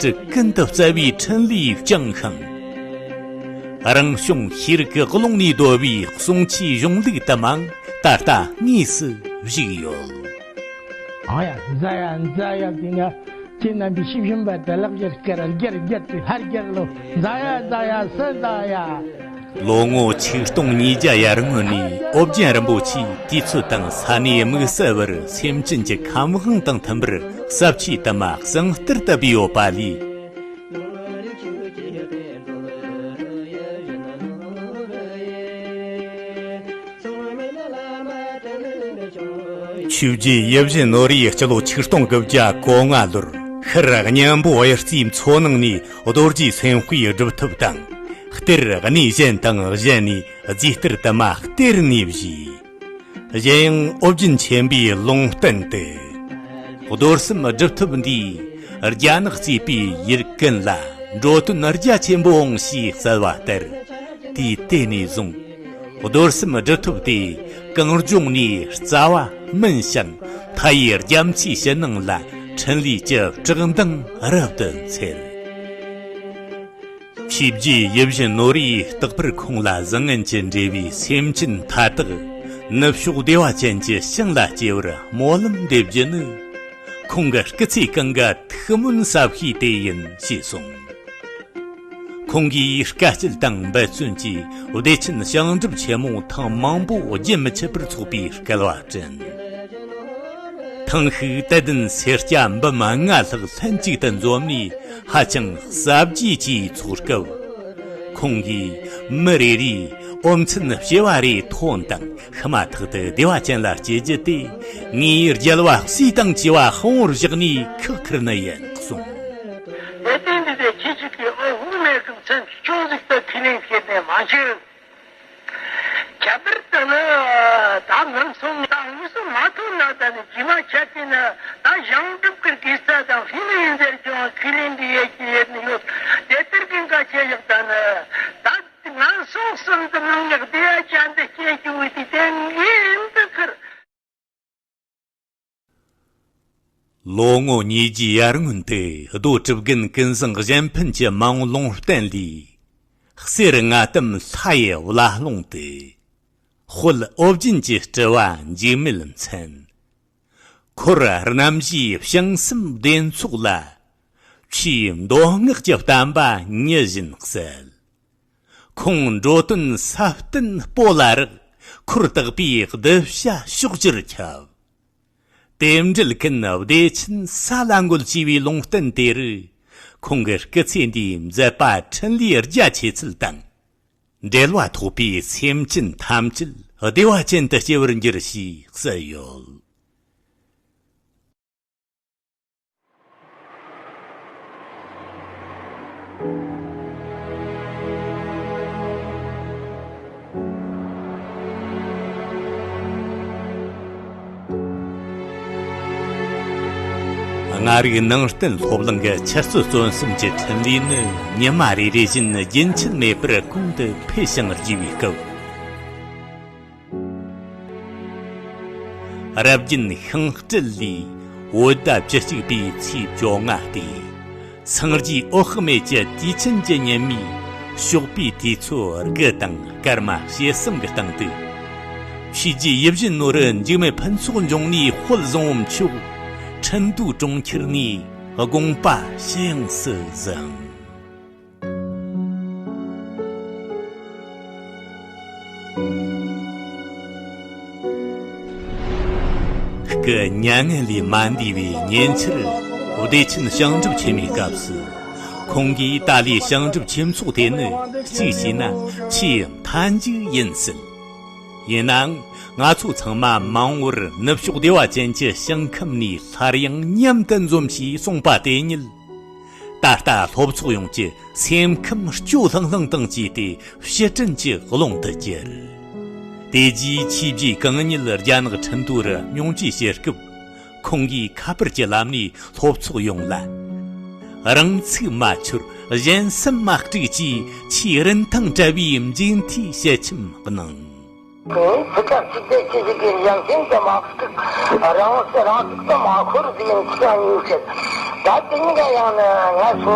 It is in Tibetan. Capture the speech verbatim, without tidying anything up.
སྲིད་ཀུན་ཏུ་བརྩེ་བའི་འཕྲིན་ལས་བསྐྱངས་ཤིང་། རང་བྱུང་ཤེས་རིག་གི་ཀློང་ནས་བརྡོལ་བའི་གསུང་ཆོས་གཞུང་ལུགས་དུ་མའང་ད་ལྟ་དངོས་སུ་བཞུགས་ཡོད། ཨ་ཡ་མཛའ་ཡ་མཛའ་ཡ་དེ་ན་ཁྱེད་རྣམ་པའི་ཤེས་བཞིན་པ་དེ་ལག་བརྒྱར་བསྐྱར་བརྒྱར་བརྒྱར་དུ་ཧར་བརྒྱར་ལོ། མཛའ་ཡ་མཛའ་ཡ་སུ་མཛའ་ཡ། ལོ་ངོ་ཆིག་སྟོང་ཉིས་བརྒྱ་ཡར་སྔོན་ནས་ཨོ་རྒྱན་རིན་པོ་ཆེའི་དུས་ཚོད་དང་ས་གནས་དམིགས་བསལ་བར་སེམས་ཅན་གྱི་ཁམས་དབང་དང་མཐུན་པར་ཟབ་ཆོས་དུ་མ་གསང་བསྟར་དུ་སྤེལ་ཡོད་པ་ལས། ཆོས་རྗེ་ཡིད་བཞིན་ནོར་བུས་སྤྱི་ལོ་ཆིག་སྟོང་དགུ་བརྒྱ་གོ་ལྔ་ལོར་ཤར་གཉན་པོ་གཡུ་རྩེའི་མཚོ་ནང་ནས་རྡོ་རྗེ་སེམས་དཔའི་སྒྲུབ་ཐབས་དང་། གཏེར་གནས་གཞན་དང་གཞན་ནས་རྫས་གཏེར་དུ་མ་གཏེར་ནས་བཞེས། གཞན་ཡང་ཨོ་རྒྱན་ཆེན་པོའི་ལུང་བསྟན་ཏེ། རྡོར་སེམས་སྒྲུབ་ཐབས་འདིས་རྒྱ་ནག་རྩིས་པའི་ཡུལ་ཀུན་ལ་འགྲོ་དོན་རྒྱ་ཆེན་པོ་འོང་ཞེས་གསལ་བ་ལྟར། དུས་དེ་ནས་བཟུང་རྡོར་སེམས་སྒྲུབ་ཐབས་དེ་གངས་ལྗོངས་ནས་རྩ་བ་སྨིན་ཞིང་མཐའ་ཡས་རྒྱ་མཚོའི་ཕྱི་ནང་ལ་འཕྲིན་ལས་ཀྱི་བཀྲག་མདངས་རབ་ཏུ་འཚེར། ཆོས་རྗེ་ཡིད་བཞིན་ནོར་བུས་རྟག་པར་ཁོང་ལ་བཟང་ངན་གྱི་འབྲེལ་བའི་སེམས་ཅན་མཐའ་དག་ནུབ་ཕྱོགས་བདེ་བ་ཅན་གྱི་ཞིང་ལ་སྐྱེ་བར་སྨོན་ལམ་འདེབས་རྒྱུ་ནི། ཁོང་གི་སྐུ་ཚེ་གང་གི་ཐུགས་སྨོན་ཟབ་ཤོས་དེ་ཡིན་ཞེས་གསུངས། ཁོང་གིས་དཀའ་སྤྱད་དང་འབད་བརྩོན་གྱིས་བདེ་ཆེན་ཞིང་སྒྲུབ་ཆེན་མོ་ཐེངས་མང་པོ་རྒྱུན་མི་ཆད་པར་འཚོགས་པའི་སྐལ་བ་བསྐྲུན། ཐེངས་ཤིག་དད་ལྡན་སེར་སྐྱ་འབུམ་ལྔ་ལྷག་ལྷན་ཅིག་ཏུ་འཛོམས་ནས་ཧ་ཅང་ཟབ་རྒྱས་ཀྱིས་འཚོགས་སྐབས། ཁོང་གིས་མི་རེ་རེས་ཨོ་མཚན་སྐྱེ་བ་རེ་ཐོན་དང་ཤི་མ་ཐག་ཏུ་བདེ་བ་ཅན་ལ་སྐྱེ་རྒྱུ་དེ་ངའི་རྒྱལ་བ་སྲས་དང་བཅས་པ་དཔང་པོར་བཞག་ནས་ཁག་ཁུར་ནི་ཡིན་གསུངས། ལས་དོན་འདི་དེ་ཁྱེད་ཅིག་གིས་ཨོ་དབུ་མེད་ཀྱི་མཚན་ཅུང་ཟིག་ཏུ་ཁས་ལེན་བྱས་ནས་མ་བྱེད། ཁྱད་པར་དུ་ནི་ད་ངན་སོང་དང་དངོས་སུ་མ་ཐོན་ན་ད་ནི་རྗེས་མ་ཆ་དེ་ནི་ད་ཞིང་སྒྲུབ་ཀྱི་དགེ་རྩ་དང་ཧི་ནི་ཡིན་ཟེར་ཀྱང་ཁས་ལེན་འདི་ཡས་ཀྱི་ཡས་ནི་ཡོད། དེ་ལྟར་གྱི་འགའ་ཆེ་ཡག་ད་ནི་ད་ངན་སོང་གསུམ་དུ་མི་ཉག་བདེ་ཡ་ཅན་དུ་སྐྱེ་རྒྱུ་བའི་དེ་དེ་ངའི་ཡིན་དུ་ཁུར། ལོ་ངོ་ཉིས་བརྒྱའི་ཡར་སྔོན་དུ་རྡོ་གྲུབ་རྒན་ཀུན་བཟང་གཞན་ཕན་གྱི་མ་འོངས་ལུང་བསྟན་ལས། གསེར་རྔ་ལྟམ་ལྷ་ཡི་བླ་སློང་དུ། དཔལ་ཨོ་རྒྱན་གྱི་སྤྲུལ་བ་འཇིགས་མེད་མཚན། འཁོར་རྣམ་བཞིའི་བྱང་སེམས་བདེ་ཚོགས་ལ། ཆོས་མདོ་སྔགས་ཀྱི་བསྟན་པ་ཉི་བཞིན་གསལ། ཁོང་འགྲོ་དོན་ས་སྟེང་སྤོ་ལ་རག། འཁོར་དག་པའི་གདུལ་བྱ་ཕྱོགས་བཅུར་ཁྱབ། དེ་འདྲ་ཀུན་བདེ་ཆེན་ས་ལ་འགོད་ཅེས་པའི་ལུང་བསྟན་དེ་རུ། ཁོང་གི་སྐུ་ཚེ་འདིའི་མཛད་པ་འཕྲིན་ལས་རྒྱ་ཆེ་ཚུལ་དང་། འབྲེལ་བ་ཐོགས་པའི་སེམས་ཅན་ཐམས་ཅད་བདེ་བ་ཅན་དུ་སྐྱེ་བར་འགྱུར་ཞེས་གསལ་ཡོད། མངའ་རིས་ནང་བསྟན་སློབ་གླིང་གི་ཆུ་ཚོད་རྩོད་གསུམ་གྱི་འཕྲིན་ལས་ནི་ཉི་མ་རེ་རེ་བཞིན་རྒྱུན་ཆད་མེད་པར་གོང་དུ་འཕེལ་ཞིང་རྒྱས་པའི་སྐབས། རབ་རྒྱན་ཤིང་སྤྲེལ་ལས་བོད་ཟླ་བཅུ་གཅིག་པའི་ཚེས་བཅོ་ལྔ་སྟེ། སངས་རྒྱས་འོད་དཔག་མེད་ཀྱི་དུས་ཆེན་གྱི་ཉིན་མོའི་ཞོགས་པའི་དུས་ཚོད་དགུ་དང་སྐར་མ་ཞེ་གསུམ་གྱི་སྟེང་དུ། ཆོས་རྗེ་ཡིད་བཞིན་ནོར་བུ་འཇིགས་མེད་ཕུན་ཚོགས་འབྱུང་གནས་དཔལ་བཟང་པོ་མཆོག་ཁྲིན་ཏུའུ་གྲོང་ཁྱེར་ནས་དགོངས་པ་ཞུ་ཡང་སྲིད་ཟིན། སྐུ་མྱ་ངན་ལས་མ་འདས་པའི་ཉེ་ཆར་བདེ་ཆེན་ཞིང་སྒྲུབ་ཆེན་མོའི་སྐབས་སུ། ཁོང་གིས་ཏཱ་ལའི་ཞིང་སྒྲུབ་ཆོས་ཚོགས་དེ་ནི་གཅིག་བྱས་ན་ཆེས་མཐའ་མཇུག་ཡིན་སྲིད། ཡིན་ནའང་ང་ཚོ་ཚང་མ་མ་འོངས་པར་ནུབ་ཕྱོགས་བདེ་བ་ཅན་གྱི་ཞིང་ཁམས་ནས་སླར་ཡང་མཉམ་དུ་འཛོམས་ཞེས་གསུངས་པ་དེ་ཉིད། ད་ལྟ་སློབ་ཚོགས་ཡོངས་ཀྱི་སེམས་ཁམས་སྐྱོ་ལྷང་ལྷང་དང་བཅས་ཏེ་ཕྱིར་དྲན་གྱི་ཀློང་དུ་གྱུར། དེ་རྗེས་ཆོས་རྗེ་གང་ཉིད་རྒྱ་ནག་ཁྲིན་ཏུའུ་རུ་སྙུང་བརྒྱུད་བྱེད་སྐབས། ཁོང་གིས་ཁ་པར་གྱི་ལམ་ནས་སློབ་ཚོགས་ཡོངས་ལ། རང་ཚུགས་མ་འཆོར་གཞན་སེམས་མ་དཀྲུགས་ཅེས་ཆེས་རིན་ཐང་བྲལ་བའི་མཇུག་མཐའི་ཞལ་ཆེམས་གནང་། ངས་ཕྱི་ཁ་ཕྱི་བདེ་ཆེ་ཞིག་གི་ཡང་ཤིན་ཏུ་མ་ཐུག་རང་ངོ་རང་ཐུག་ཏུ་མ་འཁོར་ཟིན་ཁྱི་ཉིད་ཆེ། ད་དེ་གཉིས་ཀ་ཡང་ན་ང་སུ།